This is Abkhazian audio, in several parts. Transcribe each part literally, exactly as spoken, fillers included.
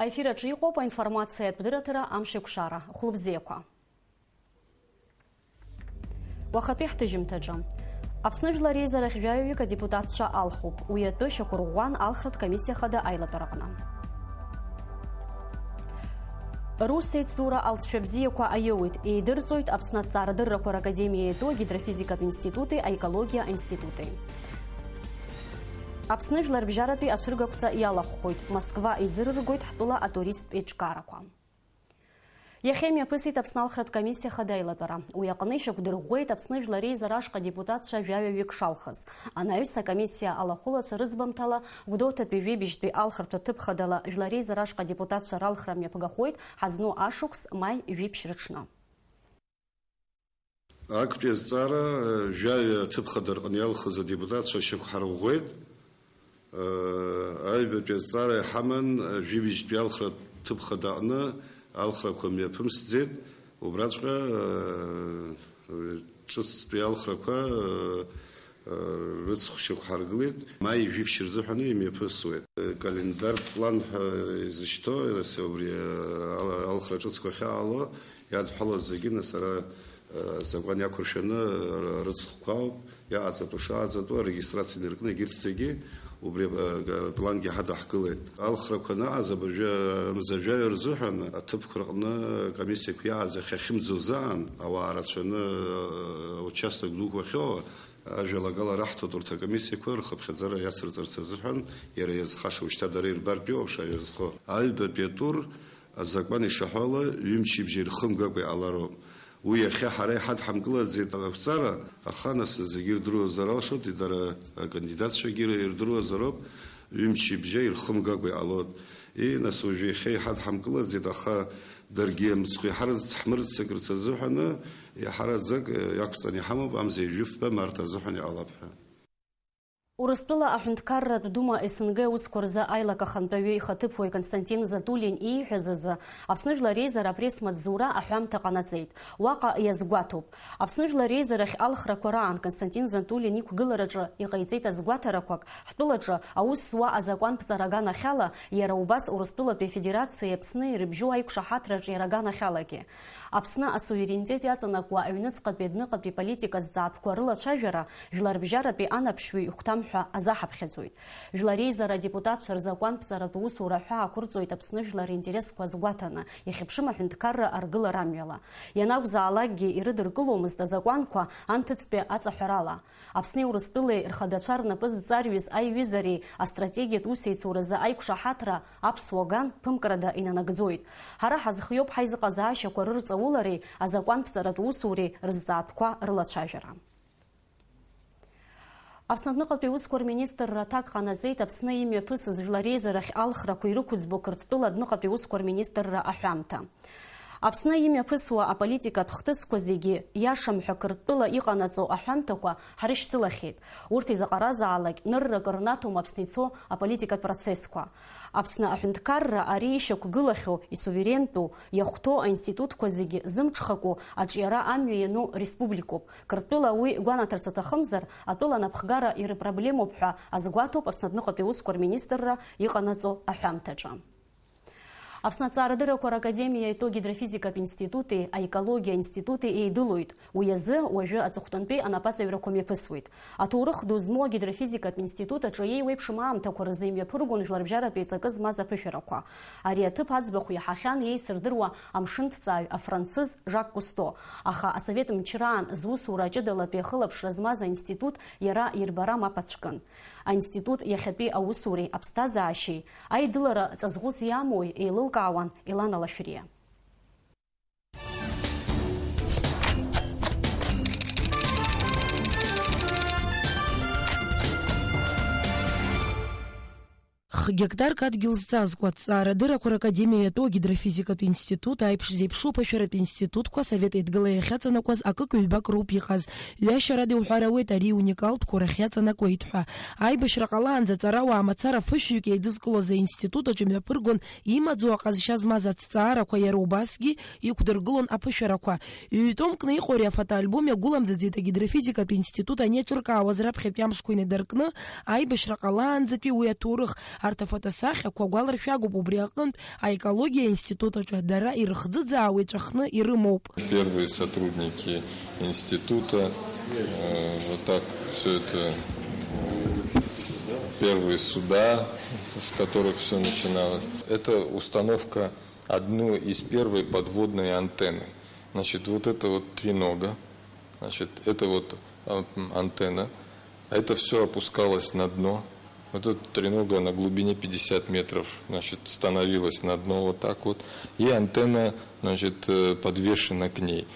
Аефир аҿы иҟоуп аинформациатә дырраҭара Амшеикәшара. Хәлыбзиақәа. Уахатәи ҳҭыжьымҭаҿы. Аԥсны Жәлар Реизарахь жәаҩаҩык адепутатцәа алхуп. Уи атәы шьақәырӷәӷәан алхратә комиссиа хада аилатәараҟны. Русеицура алҵшәа бзиақәа аиуит, еидырҵоит Аԥсны аҭҵаарадыррақәа ракадемиа иатәу агидрофизикатә институти аекологиа аинститути. Аԥсны жәларбжьаратәи ацәыргақәҵа иалахәхоит, Москва иӡырыргоит ҳтәыла атуристтә еиҿкаарақәа. Иахьа имҩаԥысит Аԥсны алхратә комиссиа хада аилатәара. Уи аҟны ишьақәдырӷәӷәеит Аԥсны Жәлар Реизара ашҟа адепутатцәа жәаҩаҩык шалхыз. Анаҩс акомиссиа алахәылацәа рыӡбамҭала Гәдоуҭатәи жәибжьтәи алхратә аҭыԥ хадала Жәлар Реизара ашҟа адепутатцәа ралхра мҩаԥгахоит ҳазну ашықәс маи жәиԥшь рыҽны. Актәи азҵаара, э, жәаҩа аҭыԥ хада рҟны иалхыз адепутатцәа шьақәҳарӷәӷәеит. Э, аҩбатәи азҵаара иҳаман, э, жәибжьтәи алхра ҭыԥ хада аҟны алхрақәа мҩаԥымсӡеит. Убраҵәҟьа, э, ҿыцтәи алхрақәа, э, э, рыцхә шьақәҳаргылеит. Маи жәиԥшь рзыҳәаны имҩаԥысуеит. Э, календартә план ҳәа изышьҭоу, нас убри, э, ал-, алхра ҿыцқәа ахьаало, иадҳәалоу зегьы, нас ара, э, азакәан иақәыршәаны, э, рыцхәқәа ауп, иаҟаҵатәу шаҟаҵатәу, арегистрациа инаркны, егьырҭ зегьы убри, э, плангьы ҳадаҳкылеит. Алхрақәа анаҟаз, абыржәы, мза жәаҩа рзыҳәан аҭыԥқәа рҟны акомиссиақәа иааз ахьахьымӡоз аан, ауаа рацәаны, э, участок дуқәа ахьоуа, ажәалагала раҳҭоит урҭ акомиссиақәа рхыԥхьаӡара иацырҵарц азыҳәан, иара иазхаша, ушьҭа дара ирбартә иоуп шаҩа зхо. Аҩбатәи атур, азакәан ишаҳәо ала, ҩымчыбжьа ирхымгакәа иҟалароуп. Уи иахьа ҳара иҳадҳамкылаӡеит ақәҵара, аха нас зегьы ирдыруазар алшоит, дара акандидатцәагьы ирдыруазароуп, ҩымчыбжьа ирхымгакәа иҟалоит. И, нас уажәы иахьа иҳадҳамкылаӡеит, аха даргьы мыцхә иҳарыц-, ҳмырццакырц азыҳәаны, иаҳараӡак, э, иақәҵаны иҳамоуп, амза ҩажәи фба март азыҳәан иҟалап ҳәа. Урыстәыла аҳәынҭқарратә Дума С Н Г аусқәа рзы аилак ахантәаҩы ихаҭыԥуаҩ Константин Затулин ииҳәаз азы, Аԥсны Жәлар Реизара апресс-маҵзура аҳәамҭа ҟанаҵеит. Уаҟа иазгәаҭоуп. Аԥсны Жәлар Реизарахь алхрақәа раан Константин Затулин иқәгылараҿы иҟаиҵеит азгәаҭарақәак, ҳтәылаҿы аус зуа азакәанԥҵара аганахьала, иара убас Урыстәылатәи Афедерациеи Аԥсни ирыбжьоу аиқәшаҳаҭраҿы иара аганахьалагьы. Аԥсны асуверенитет иаҵанакуа аҩныҵҟатәи адәныҟатәи политика зҵаатәқәа рылацәажәара жәларбжьаратәи анаԥшҩы ихәҭам ҳәа азаҳаԥхьаӡоит. Жәлар Реизара адепутатцәа рзакәанԥҵаратә усура аҳәаа ақәырҵоит Аԥсны жәлар ринтересқәа азгәаҭаны, ихьыԥшым аҳәынҭқарра аргылара амҩала. Ианакәзаалакгьы ирыдыркыломызт азакәанқәа анҭыҵтәи аҵаҳәарала. Аԥсни Урыстәылеи рхадацәа рнапы зҵарҩыз аиҩызареи астратегиатә усеицуразы аиқәшаҳаҭра аԥсуа ган ԥымкрада инанагӡоит. Ҳара ҳазхиоуп ҳаизыҟазаашьақәа рырҵаулареи азакәанԥҵаратә усуреи рызҵаатәқәа рылацәажәара. Аԥсны адәныҟатәи усқәа рминистрра аҭак ҟанаҵеит Аԥсны имҩаԥысыз жәлар реизарахь алхрақәа ирықәӡбо Қырҭтәыла адәныҟатәи усқәа рминистрра аҳәамҭа. Аԥсны имҩаԥысуа аполитикатә хҭысқәа зегьы иашам ҳәа Қырҭтәыла иҟанаҵо аҳәамҭақәа ҳрышьцылахьеит. Урҭ изаҟаразаалак ныррак рнаҭом Аԥсны ицо аполитикатә процессқәа. Аԥсны аҳәынҭқарра ари ишьақәгылахьоу, исуверентәу, иахәҭоу аинститутқәа зегьы зымҽхакәу аҿиара амҩа иану республикоуп. Қырҭтәыла уи гәанаҭарц аҭахымзар, атәыла анапхгара ирыпроблемоуп ҳәа азгәаҭоуп Аԥсны адәныҟатәи аусқәа рминистрра иҟанаҵо аҳәамҭаҿы. Аԥсны аҭҵаарадыррақәа ракадемиа иатәу агидрофизикатә институти аекологиа институти еидылоит. Уи азы уажәы аҵыхәтәантәи анапаҵаҩрақәа мҩаԥысуеит. Аҭоурых ду змоу агидрофизикатә институт аҿы еиуеиԥшым аамҭақәа рзы имҩаԥыргон жәларбжьаратәи ҵакы змаз аԥышәарақәа. Ари аҭыԥ аӡбахә иаҳахьан еицырдыруа амшынҭҵааҩ афранцыз Жак Кусто, аха асовет мчраан зусура ҷыдалатәи ахылаԥшра змаз аинститут иара ирбара мап ацәкын. Аинститут иахьатәи аусуреи аԥсҭазаашьеи аидылара ҵазӷәыс иамоуи еилылкаауан Елана Лашәриа. Хы гектарк адгьыл зҵазкуа, аҭҵаарадыррақәа ракадемиа иатәу агидрофизикатә институт, аиԥш зеиԥшу аԥышәаратә институтқәа Асовет Еидгыла иахьаҵанакуаз акык-ҩбак роуп иҟаз. Ҩашьарада иуҳәар ауеит, ари уникалтә қәарахь иаҵанакуеит ҳәа. Аибашьра ҟалаанӡа аҵарауаа мацара фышәҩык еидызкылоз аинститут аҿы имҩаԥыргон имаӡоу аҟазшьа змаз аҭҵаарақәа, иара убасгьы иқәдыргылон аԥышәарақәа. Ҩ-томкны иҟоу ари афотоальбом иагәыламӡаӡеит агидрофизикатә институт аниаҿыркаауаз раԥхьатәи амшқәа инадыркны, аибашьра ҟалаанӡатәи уи аҭоурых, арҭ аамҭа фотосахьақәа гәаларшәагоуп, убри аҟынтә аекологиа институт аҿы дара ирыхӡыӡаауа иҵәахны ирымоуп. Первые сотрудники института, э, вот так все это, первые суда, с которых все начиналось. Это установка одной из первой подводной антенны. Значит, вот это вот тренога, значит, это вот, а, м, антенна. А это все опускалось на дно. Вот эта тренога на глубине пятьдесят метров, значит, становилась на дно вот так вот. И антенна, значит, э, подвешена к ней.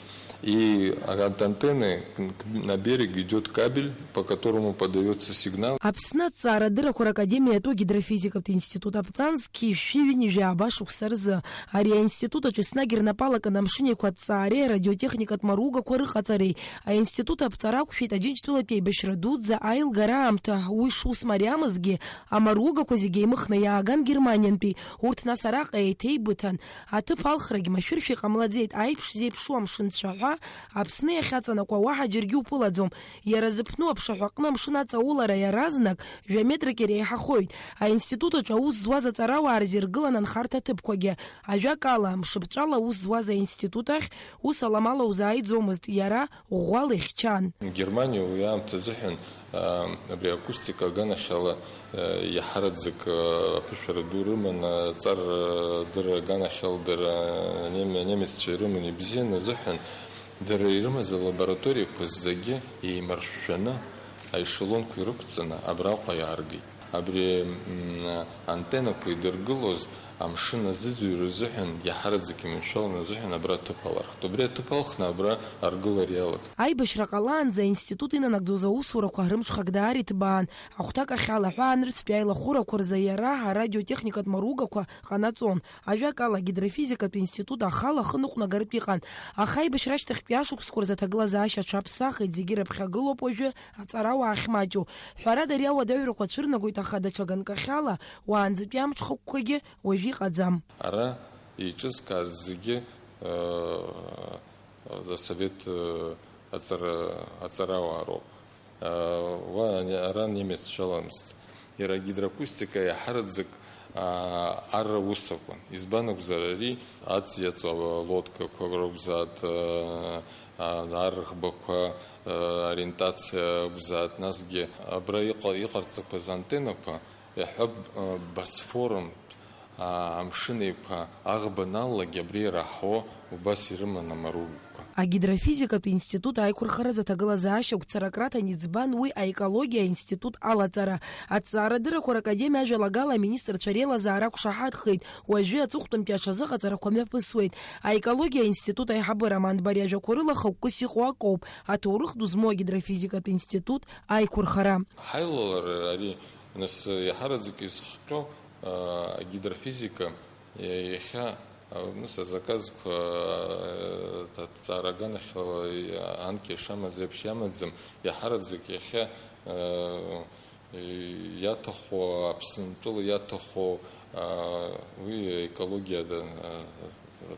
И от антенны к, к, на берег идет кабель, по которому подается сигнал. Аԥсны аҭҵаарадырақәа ракадемиатәу агидрофизикатә институт аԥҵан зқьи жәшәи ҩынҩажәи ааба шықәса рзы. Ари аинститут аҿы еснагь рнапы алакын амшын еиқәа аҭҵаареи арадиотехникатә маругақәа рыҟаҵареи. Аинститут аԥҵара ақәшәеит Аџьынџьтәылатәи аибашьра дуӡӡа аилгара аамҭа, уи шус мариамызгьы, амаругақәа зегьы еимыхны иааган Германиантәи, урҭ нас араҟа еиҭеибыҭан. Аҭыԥ алхрагь машәыршәа иҟамлаӡеит, аиԥш зеиԥшу амшын цәаҳәа Аԥсны иахьаҵанакуа уаҳа џьаргьы уԥылаӡом. Иара зыԥну аԥшаҳәаҟны амшын аҵаулара иаразнак жәа метрак иреиҳахоит. Аинститут аҿы аус зуаз аҵарауаа рзы иргылан анхарҭа ҭыԥқәагьы. Ажәакала, мшыбҵәала аус зуаз аинститут ахь ус аламала узааиӡомызт, иара ӷәӷәала ихьчан. Германиа уи аамҭа азыҳәан, аа, абри акустика аганахьала, аа, иаҳараӡак, аа, аԥышәара ду рыман, аҵар, аа, дырра аганахьала дара, аа, нем-, немеццәа ирыман ибзиан азыҳәан, дара ирымаз алабораториақәа зегьы еимаршәшәаны, аешелонқәа ирықәҵаны абраҟа иааргеит. Абри, м, антеннақәа идыргылоз амшын азыӡырҩра азыҳәан, иаҳараӡак иманшәаланы азыҳәан абра аҭыԥ алархт. Убри аҭыԥ алхны абра аргылара иалагеит. Аибашьра ҟалаанӡа аинститут инанагӡоз аусурақәа рымҽхак даара иҭбаан. Ахәҭакахьала аҳәаанырцәтәи аилахәырақәа рзы иара арадиотехникатә маругақәа ҟанаҵон. Ажәакала, агидрофизикатә институт ахала ахы ныҟәнагартә иҟан. Аха аибашьра ашьҭахьтәи ашықәсқәа рзы аҭагылазаашьа аҽаԥсахит, зегьы раԥхьагылоуп уажәы аҵарауаа ахьмаҷу. Ҳәарада, ари ауадаҩрақәа цәырнагоит, аха даҽа ганкахьала, уаанӡатәи амҽхакқәагьы уажәы иҟаӡам. Ара еиҿызкааз зегьы, э, асовет, э, аҵара, аҵарауаа роуп. Э, уа ара немеццәаламызт. Иара агидроакустика иаҳараӡак, а, арра ус акәын. Избан акәзар, ари аҵ иаҵоу алодкақәа ракәзааит, а, а, арыӷбақәа, а, ориентациа акәзааит, насгьы абра иҟа-, иҟарҵақәаз антеннақәа, иаҳҳәап, а, Босфорынтә, а, амшын еиқәа аӷба аналалак абри ираҳауа убас ирыман амаругақәа. Агидрофизикатә институт аиқәырхаразы аҭагылазаашьа гәцарак раҭан, иӡбан уи аекологиа аинститут алаҵара. Аҭҵаарадыррақәа ракадемиа ажәалагала аминистрцәа реилазаара ақәшаҳаҭхеит, уажәы аҵыхәтәантәи аҽазыҟаҵарақәа мҩаԥысуеит. Аекологиа аинститут аиҳабы Роман Бариа ажәақәа рыла хықәкыс иҟоу акоуп, аҭоурых ду змоу агидрофизикатә институт аиқәырхара. Ҳаилалар ари, нас, иаҳараӡак изхҟьо, а, агидрофизика, иа-, иахьа, а, нас, азаказқәа, а, ҭ-, ҭҵаара аганахьала, и-, анкьа ишамаз еиԥш иамаӡам, иаҳараӡак иахьа, а, и-, иаҭаху, Аԥсынтәыла иаҭаху, а, уи аекологиа, а,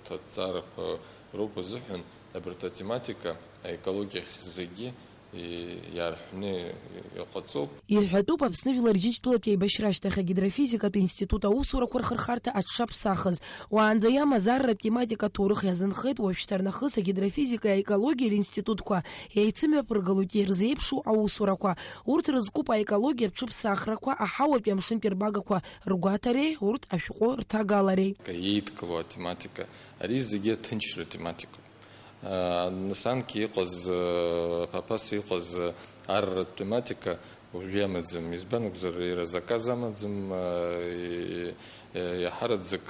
ҭ-, ҭҵаарақәа роуп азыҳәан, абарҭ атематика аекологиахь зегьы и-, иаарҳәны иҟаҵоуп. Иҳәатәуп Аԥсны Жәлар Џьынџьтәылатәи аибашьра ашьҭахь агидрофизикатә институт аусурақәа рхырхарҭа аҽшаԥсахыз. Уаанӡа иамаз арратә тематика аҭоурых иазынхеит, уажәшьҭарнахыс агидрофизикеи аекологиеи ринститутқәа еицымҩаԥыргалоит ирзеиԥшу аусурақәа. Урҭ рызкуп аекологиатә ҽыԥсахрақәа, аҳауатәи амшынтәи рбагақәа ргәаҭареи урҭ ашәҟәы рҭагалареи. Еидкылоу атематика, ари зегьы аҭынчра тематикоуп. Нас анкьа иҟаз, ԥаԥас иҟаз арратә тематика уажәы иамаӡам. Избан акәзар, иара заказ амаӡам, иаҳараӡак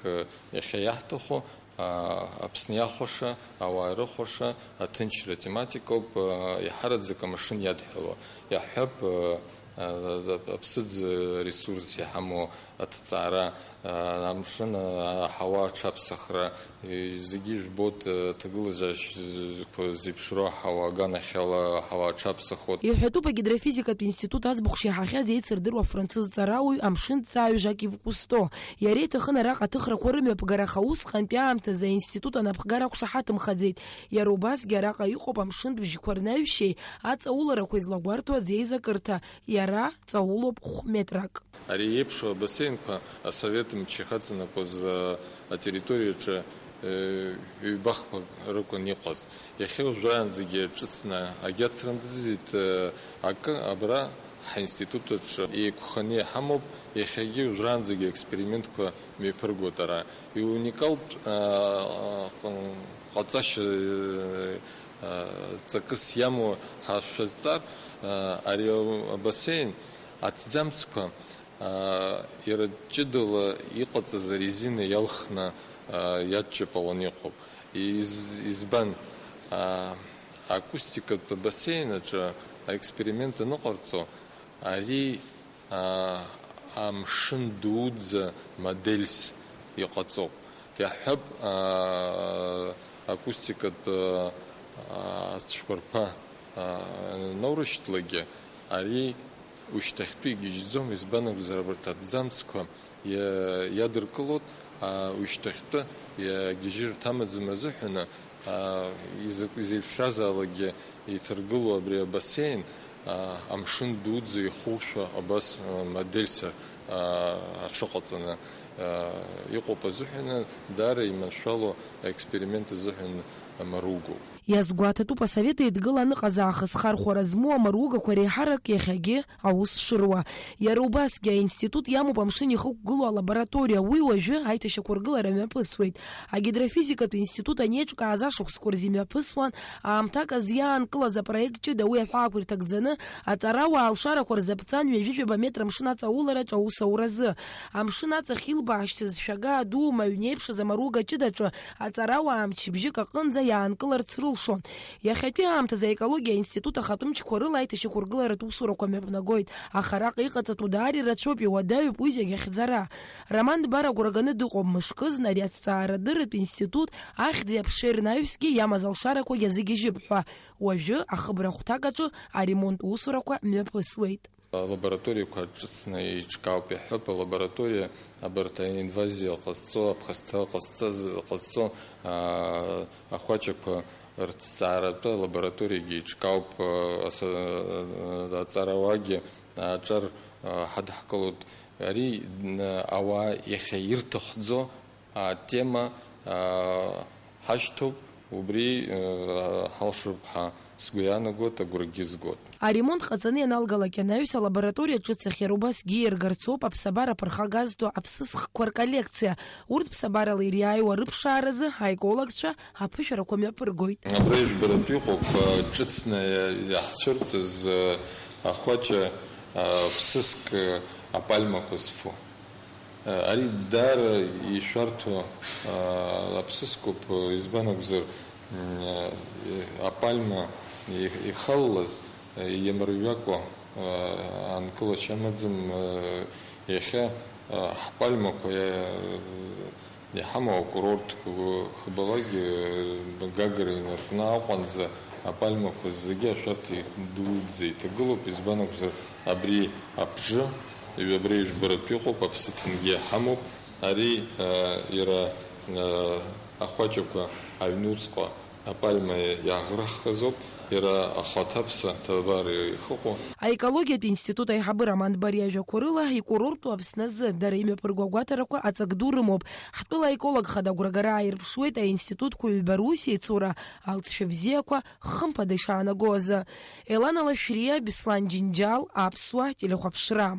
иахьа иаҳҭаху, Аԥсны иахәаша, ауаа ирыхәаша аҭынчра тематикоуп, иаҳараӡак амашын иадҳәало. Иаҳҳәап, аԥсыӡ ресурс иҳамоу аҭҵаара, амшын, аҳауа аҽаԥсахра, зегьы ижәбоит, аҭагылазаашьақәа зеиԥшроу аҳауа аганахьала аҳауа аҽаԥсахуеит. Иҳәатәуп агидрофизикатә институт аӡбахә шиаҳахьаз еицырдыруа афранцыз ҵарауаҩ, амшынҵааҩ Жак-Ив Кусто. Иара иҭахын араҟа аҭыхрақәа рымҩаԥгара, аха усҟантәи аамҭазы аинститут анапхгара ақәшаҳаҭымхаӡеит. Иара убасгьы араҟа иҟоуп амшынтә бжьқәа рнаҩшьеи аҵауларақәеи злагәарҭо аӡеизакырҭа. ара ҵаулоуп хә метрак. Ари еиԥшу абасеинқәа асовет мчы ихаҵанакуаз атерриториаҿы ҩбахқәак ракәын иҟаз. Иахьа уажәраанӡагьы ҿыцны агьацрымҵӡеит, акы абра ҳаинститут аҿы еиқәханы иҳамоуп, иахьагьы уажәраанӡагьы аекспериментқәа мҩаԥыргоит ара. Иуникалтә ҟаҵашьа ҵакыс иамоу ҳашәазҵар, ари абасеин аҭӡамцқәа иара ҷыдала иҟаҵаз арезина иалхны иадҷаԥалан иҟоуп. Избан? Акустикатә абасеин аҿы аексперимент аныҟарҵо, ари амшын дуӡӡа модельс иҟаҵоуп. Иаҳҳәап, акустикатә ацәқәырԥа анаурышьҭлакгьы, ари ушьҭахьтәы игьежьӡом, избан акәзар, абарҭ аҭӡамцқәа иа-, иадыркылоит, а, ушьҭахьтәы иагьежьырҭа амаӡам азыҳәаны, а, изакә-, изеиԥшразаалакгьы иҭаргыло абри абасеин, а, амшын дуӡӡа ихушәа абас, а, модельс, а, аҽыҟаҵаны, а, иҟоуп азыҳәаны, даара иманшәало аексперимент азыҳәан амаругоуп. Иазгәаҭатәуп, Асовет Еидгыла аныҟаз аахыс хархәара змоу амаругақәа реиҳарак иахьагьы аус шыруа. Иара убасгьы аинститут иамоуп амшын ихықәгылоу алабораториа, уи уажәы аиҭашьақәыргылара мҩаԥысуеит. Агидрофизикатә институт анеиҿкааз ашықәсқәа рзы имҩаԥысуан, аамҭак азы иаанкылаз апроект ҷыда уи аҳәаақәа ирҭагӡаны, аҵарауаа алшарақәа рзы аԥҵан ҩажәи жәаба метр амшын аҵаулараҿ аус ауразы. Амшын аҵахь илбаашьцаз шәага адуу маҩнеиԥшыз амаруга ҷыдаҿы аҵарауаа мчыбжьык аҟынӡа иаанкыларц рылшон. Иахьатәи аамҭазы аекологиа аинститут ахатәы мчқәа рыла аиҭашьақәыргыларатә усурақәа мҩаԥнагоит, аха араҟа иҟаҵатәу даара ирацәоуп, иуадаҩуп уи зегь ахьӡара. Роман Дбар агәра ганы дыҟоуп, мышкызны ари аҭҵаарадырратә институт ахьӡи аԥшеи рнаҩсгьы иамаз алшарақәагьы азыгьежьып ҳәа. Уажәы ахыбра хәҭак аҿы аремонт усурақәа мҩаԥысуеит. Алабораториақәа ҿыцны еиҿкаауп, иаҳҳәап, алабораториа абарҭ аинвазиа ҟазҵо, аԥхасҭа ҟазҵаз, ҟазҵо, аа, ахәаҷақәа рҭҵааратәы алабораториагьы еиҿкаауп, аа, аса-, аҵарауаагьы аҿар, аа, ҳадҳкылоит. Ари, н-, ауаа иахьа ирҭахӡо атема, аа, ҳашьҭоуп, убри, аа, ҳалшоуп ҳәа сгәы иаанагоит, агәрагьы згоит. Аремонт ҟаҵаны ианалгалак анаҩс, алабораториа ҿыц ахь иара убасгьы ииаргарц ауп аԥсабара ԥырхагазтәу аԥсысхқәа рколлекциа. Урҭ ԥсабарала ириааиуа рыԥшааразы аекологцәа аԥышәарақәа мҩаԥыргоит. Абра ижәбаратәы иҟоуп, аа, ҿыцны иа-, иаҳцәырҵыз, аа, ахәаҷа, аа, ԥсыск, аа, апальмақәа зфо. Ари даара ишәарҭоу аԥсыскоуп, избан акәзар, апальма ихалалаз иамырҩакәа анкылашьа амаӡам. Иахьа ҳпальмақәа иҳамоу акурорт хыбалак Гагра инаркны Аҟәанӡа апальмақәа зегьы ашәарҭа дуӡӡа иҭагылоуп, избан акәзар, абри абжьы, абри ижәбаратәы иҟоуп, аԥсы ҭынгьы иҳамоуп, ари, а, иара, а, ахәаҷақәа аҩнуҵҟа апальма иаӷраххазоуп, иара ахаҭаԥса ҭабар ихыҟоу. Аекологиатә институт аиҳабы Роман Дбар иажәақәа рыла, икурорттәу Аԥсны азы дара имҩаԥырго агәаҭарақәа аҵак ду рымоуп. Ҳтәыла аеколог хада агәрагара ааирԥшуеит аинститутқәа ҩба рус еицура алҵшәа бзиақәа хымԥада ишаанагоз. Елана Лашәриа, Беслан Џьынџьал, Аԥсуа телехәаԥшра.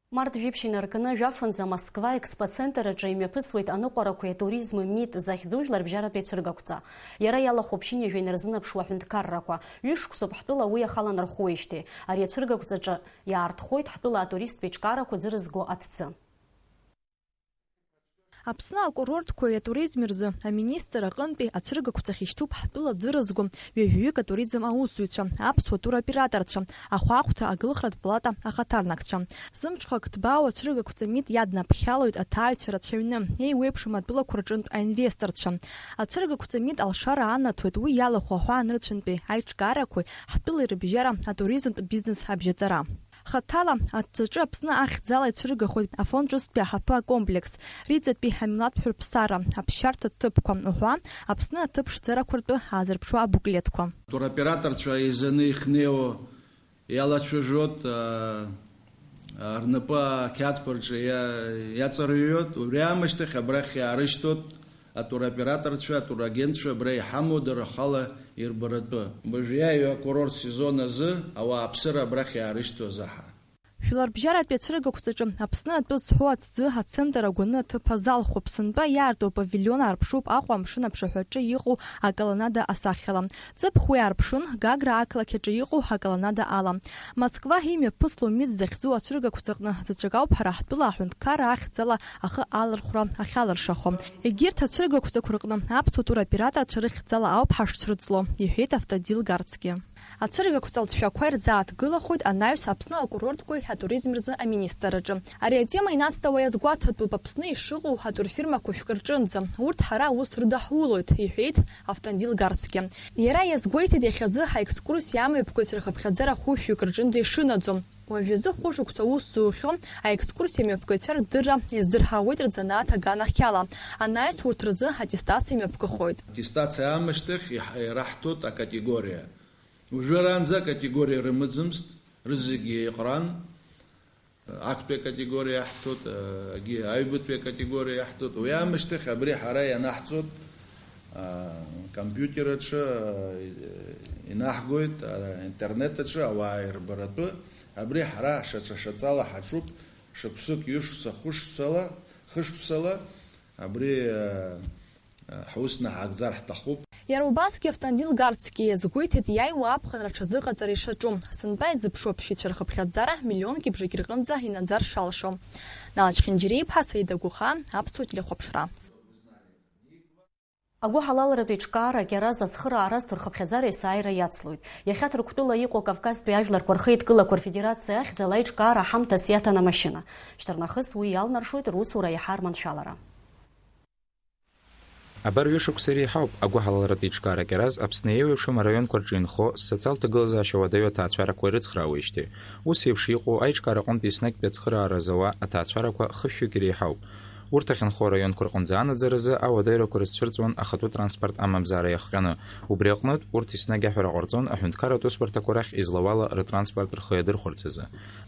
Март жәиԥшь инаркны, жәафынӡа Москва Експоцентр аҿы имҩаԥысуеит аныҟәарақәеи атуризми мит захьӡу жәларбжьаратәи ацәыргақәҵа. Иара иалахәуп ԥшьынҩажәа инарзынарԥшуа аҳәынҭқаррақәа. Ҩышықәсоуп ҳтәыла уи иахала нархәуеижьҭеи. Ари ацәыргақәҵаҿы иаартхоит ҳтәыла атуристтә еиҿкаарақәа ӡырызго аҭӡы. Аԥсны акурортқәеи атуризми рзы аминистр аҟынтәи ацәыргақәҵахь ишьҭуп ҳтәыла ӡырызго ҩажәаҩык атуризм аусзуҩцәа, аԥсуа туроператорцәа, ахәаахәҭра агылхратә палата ахаҭарнакцәа. Зымҽхак ҭбаау ацәыргақәҵа мит иаднаԥхьалоит аҭааҩцәа рацәаҩны, еиуеиԥшым атәылақәа рҿынтә аинвесторцәа. Ацәыргақәҵа мит алшара анаҭоит уи иалахәу аҳәаа анырцәынтәи аиҿкаарақәеи ҳтәылеи рыбжьара атуризмтә бизнес абжьаҵара. Хаҭала аҭӡаҿы Аԥсны ахьӡала ицәыргахоит Афон ҿыцтәи аҳаԥы акомплекс, Риҵатәи амилаҭтә ҳәырԥсара, аԥсшьарҭа ҭыԥқәа уҳәа Аԥсны аҭыԥ ԥшӡарақәа ртәы аазырԥшуа абуклетқәа. Туроператорцәа еизаны ихнеиуа иалацәажәоит, а, а, рнапы ақьаадқәа рҿы иа-, иаҵарҩуеит. Убри аамышьҭахь абрахь иаарышьҭуеит атуроператорцәа, атурагентцәа абра иҳамоу дара рхала ирбаратәы. Уажәы иааиуа акурорт сезон азы ауааԥсыра абрахь иаарышьҭуа азы ҳа. Жәларбжьаратәи ацәыргақәҵаҿы Аԥсны атәы зҳәо аҭӡы ацентр агәаны аҭыԥ азалхуп. Сынтәа иаарту апавилион аарԥшуп Аҟәа амшын аԥшаҳәаҿы иҟоу аколоннада асахьала. Ҵыԥх уи аарԥшын, Гагра ақалақь аҿы иҟоу аколоннада ала. Москва имҩаԥысло МИД захьӡу ацәыргақәҵаҟны заҵәык ауп ҳара ҳтәыла аҳәынҭқарра ахьӡала ахы алархәра ахьалыршахо. Егьырҭ ацәыргақәҵақәа рҟны аԥсуа туроператорцәа рыхьӡала ауп ҳашцәырҵло, иҳәеит Автодил Гарцгьы. Ацәыргақәҵа лҵшәақәа ирзааҭгылахоит анаҩс Аԥсны акурорткәеи атуризми рзы аминистрраҿы. Ари атема инацҵауа иазгәаҭатәуп Аԥсны ишыҟоу атурфирмақәа шәкы рҿынӡа. Урҭ ҳара аус рыдаҳулоит, иҳәеит Автандил Гарцгьы. Иара иазгәеиҭеит иахьазы аекскурсиа амҩаԥгаҩцәа рхыԥхьаӡара хәышәҩык рҿынӡа ишынаӡо. Уажәазы хәышықәса аус зухьоу аекскурсиа мҩаԥгаҩцәа рдырра иаздырҳауеит рзанааҭ аганахьала. Анаҩс урҭ рзы аттестациа мҩаԥгахоит. Аттестациа аамышьҭахь иҳ-, ираҳҭоит акатегориа. Уажәраанӡа акатегориа рымаӡамызт, рызегьы еиҟаран, актәи акатегориа иаҳҭоит, егьи аҩбатәи акатегориа иаҳҭоит. Уи аамышьҭахь абри ҳара ианаҳҵоит, а, компиутер аҿы, а, инаҳгоит, а, интернет аҿы ауаа ирбаратәы. Абри ҳара шаҿа-шаҵала ҳаҿуп, шықәсык, ҩышықәса, хышықәсала, хышықәсала. Абри, а, Ҳусны ҳаагӡар ҳҭахуп. Иара убасгьы Автандил Гарцгьы иазгәеиҭеит иааиуа аԥхынра аҽазыҟаҵара ишаҿу. Сынтәа изыԥшу аԥсшьаҩцәа рхыԥхьаӡара миллионки бжаки рҟынӡа инаӡар шалшо. Нала Чхинџьириа-иԥҳа, Саида Гәыхаа, Аԥсуа телехәаԥшра. Агәыҳалалратә еиҿкаара Кьараз ацхырааразтә рхыԥхьаӡара есааира иацлоит. Иахьа Ҭырқәтәыла иҟоу Кавказтәи ажәларқәа рхеидкылақәа рфедерациа ахьӡала аиҿкаара ҳамҭас иаҭан амашьына. Шьҭарнахыс уи иалнаршоит русура иаҳа рманшәалара. Абар ҩышықәса иреиҳауп агәыҳалалратә еиҿкаара Кьараз Аԥсны еиуеиԥшым араионқәа рҿы инхо социалтә ҭагылазаашьа уадаҩу аҭаацәарақәа ирыцхраауеижьҭеи. Ус еиԥш иҟоу аиҿкаара аҟынтә еснагьтәи ацхыраара зауа аҭаацәарақәа хышәҩык иреиҳауп. Урҭ ахьынхо араионқәа рҟынӡа анаӡаразы ауадаҩрақәа рызцәырҵуан ахатәы транспорт амамзаара иахҟьаны. Убри аҟнытә, урҭ еснагь аҳәара ҟарҵон аҳәынҭқарратә усбарҭақәа рахь излауала рытранспорт рхы иадырхәарц азы.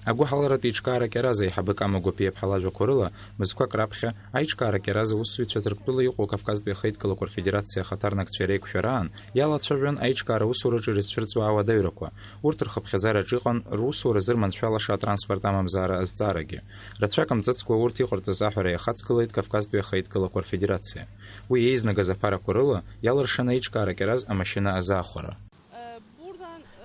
Агәыҳалалратә еиҿкаара Кьараз аиҳабы Кама Гәаԥиа-иԥҳа лажәақәа рыла, мызқәак раԥхьа, аиҿкаара Кьараз аусзуҩцәа Ҭырқәтәыла иҟоу Кавказтәи ахеидкылақәа рфедерациа ахаҭарнакцәа реиқәшәараан иалацәажәон аиҿкаара аусураҿы ирызцәырҵуа ауадаҩрақәа. Урҭ рхыԥхьаӡараҿы иҟан русура зырманшәалаша атранспорт амамзаара азҵаарагьы. Рацәак мҵыцкәа урҭ иҟарҵаз аҳәара иахаҵгылеит Кавказтәи ахеидкылақәа рфедерациа. Уи еизнагаз аԥарақәа рыла иалыршаны аиҿкаара Кьараз амашьына азаахәара.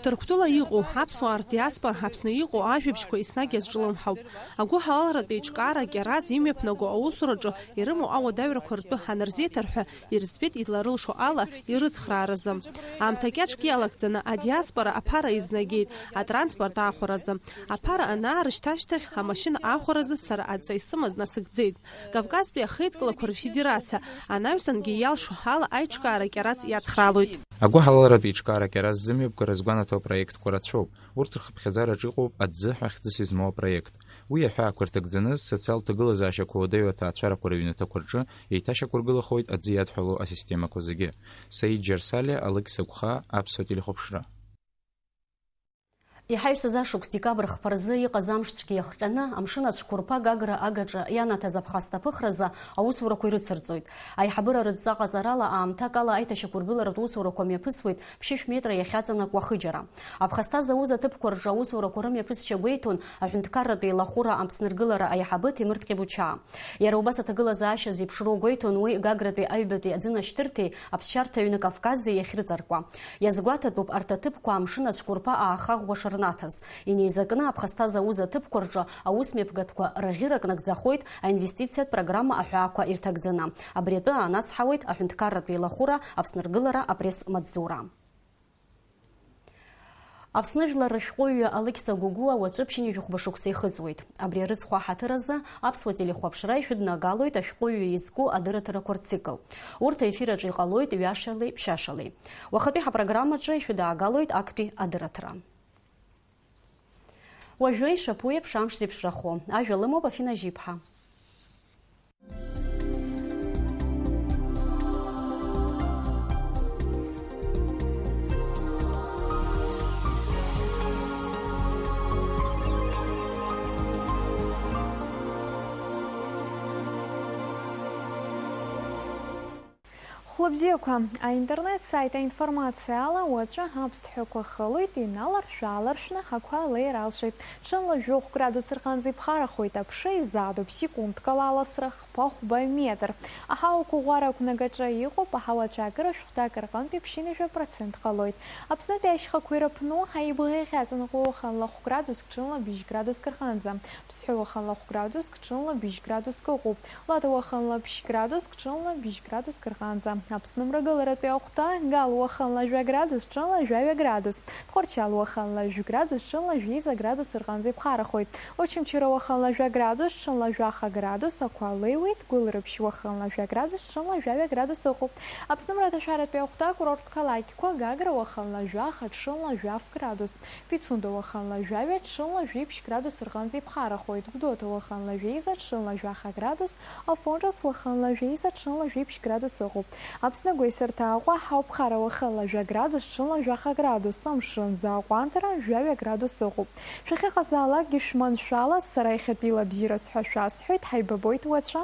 Ҭырқәтәыла иҟоу аԥсуаа рдиаспора Аԥсны иҟоу ажәабжьқәа еснагь иазҿлымҳауп. Агәыҳалалратә еиҿкаара Кьараз имҩаԥнаго аусураҿы ирымоу ауадаҩрақәа ртәы анырзеиҭарҳәа, ирыӡбеит изларылшо ала ирыцхрааразы. Аамҭа кьаҿк иалагӡаны адиаспора аԥара изнагеит атранспорт аахәаразы. Аԥара анаарышьҭ ашьҭахь амашьына аахәаразы сара адҵа исымаз насыгӡеит. Кавказтәи ахеидкылақәа рфедерациа анаҩсангьы иалшо ала аиҿкаара Кьараз иацхраалоит. Агәыҳалалратә еиҿкаара Кьараз зымҩаԥгара згәанаҭо апроектқәа рацәоуп. Урҭ рхыԥхьаӡараҿы иҟоуп аӡы ҳәа хьӡыс измоу апроект. Уи аҳәаақәа ирҭагӡаны социалтә ҭагылазаашьақәа уадаҩу аҭаацәарақәа рыҩнаҭақәа рҿы еиҭашьақәыргылахоит аӡы иадҳәалоу асистемақәа зегьы. Саид Џьарсалиа, Алықьса Гәхаа, Аԥсуа телехәаԥшра. Иҳаҩсыз ашықәс декабр хԥа рзы иҟаз амшцәгьа иахҟьаны, амшын ацәқәырԥа Гагра агаҿа ианаҭаз аԥхасҭа аԥыхразы аусурақәа ирыцырҵоит. Аиҳабыра рыдҵа ҟаҵарала аамҭак ала аиҭашьақәыргыларатә усурақәа мҩаԥысуеит ԥшьышә метра иахьаҵанакуа хыџьара. Аԥхасҭа зауз аҭыԥқәа рҿы аусурақәа рымҩаԥысшьа гәеиҭон аҳәынҭқарратә еилахәыра Аԥсны ргылара аиҳабы Ҭемыр Ҭҟьебучаа. Иара убас аҭагылазаашьа зеиԥшроу гәеиҭон уи Гагратәи аҩбатәи аӡынашьҭырҭеи аԥсшьарҭа аҩны Кавкази иахьрыҵаркуа. Иазгәаҭатәуп арҭ аҭыԥқәа амшын ацәқәырԥа аахаӷәӷәа шырнаҭаз. Инеизакны аԥхасҭа зауз аҭыԥқәа рҿы аусмҩаԥгатәқәа раӷьырак нагӡахоит аинвестициатә программа аҳәаақәа ирҭагӡаны. Абри атәы аанацҳауеит аҳәынҭқарратә еилахәыра Аԥсны ргылара апресс-маҵзура. Аԥсны жәлар рышәҟәыҩҩы Алықьса Гәыгәуа уаҵәы ԥшьынҩажәи хәба шықәса ихыҵуеит. Абри арыцхә аҳаҭыр азы Аԥсуа телехәаԥшра ишәыднагалоит ашәҟәыҩҩы изку адырраҭарақәа рцикл. Урҭ аефир аҿы иҟалоит ҩашьали ԥшьашьали. Уахатәи ҳапрограммаҿы ишәыдаагалоит актәи адырраҭара. Уажәы ишаԥу еиԥш амш зеиԥшрахо. Ажәа лымоуп Афина Жьиԥҳа. Хәлыбзиақәа, аинтернет-сайт аинформациа ала, уаҵәы аԥсҭҳәақәа хылоит, иналаршә-ааларшәны ақәа леиралшоит. Ҽынла жәохә градус рҟынӡа иԥхарахоит, аԥша изаатуп, секундк ала аласра хԥа-хәба метр. Аҳауа қәыӷәӷәара ақәнагаҿы иҟоуп, аҳауа ацәаакыра шәҟәҭак рҟынтәи ԥшьынҩажәа процент ҟалоит. Аԥснытәи ашьхақәа ирыԥну, аибӷеиӷьаҵанакуа уахынла хә градуск, ҽынла быжь градуск рҟынӡа. Ԥсҳәы уахынла хә градуск, ҽынла быжь градуск ыҟоуп. Лада уахынла ԥшь градуск, ҽынла быжь градуск рҟынӡа. Аԥсны мрагыларатәи ахәҭа, Гал уахынла жәа градус, ҽынла жәаҩа градус. Тҟәарчал уахынла жәа градус, ҽынла жәеиза градус рҟынӡа иԥхарахоит. Очамчыра уахынла жәа градус, ҽынла жәаха градус ақәа леиуеит. Гәылрыԥшь уахынла жәа градус, ҽынла жәаҩа градус ыҟоуп. Аԥсны мраҭашәаратәи ахәҭа, курорттә қалақьқәа, Гагра уахынла жәаха, ҽынла жәаф градус. Пицунда уахынла жәаҩа, ҽынла жәиԥшь градус рҟынӡа иԥхарахоит. Гәдоуҭа уахынла жәеиза, ҽынла жәаха градус, Афон Ҿыц уахынла жәеиза, ҽынла жәиԥшь градус ыҟоуп. Аԥсны агәеисырҭа Аҟәа, Ҳауԥхара уахынла жәа градус, ҽынла жәаха градус, амшын, Заҟәантара, жәаҩа градус ыҟоуп. Шәахьыҟазаалакгьы шәманшәалаз, сара иахьатәиала бзиараз ҳәа шәасҳәоит, ҳаибабоит уаҵәы.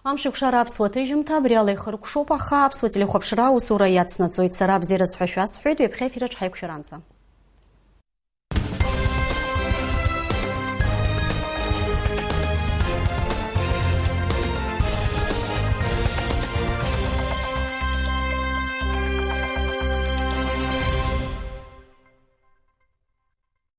Амшеикәшара аԥсуа ҭыжьымҭа абри ала ихыркәшоуп, аха аԥсуа телехәаԥшра аусура иацнаҵоит. Сара абзиараз ҳәа шәасҳәоит, ҩаԥхьа ефираҿ ҳаиқәшәаранӡа.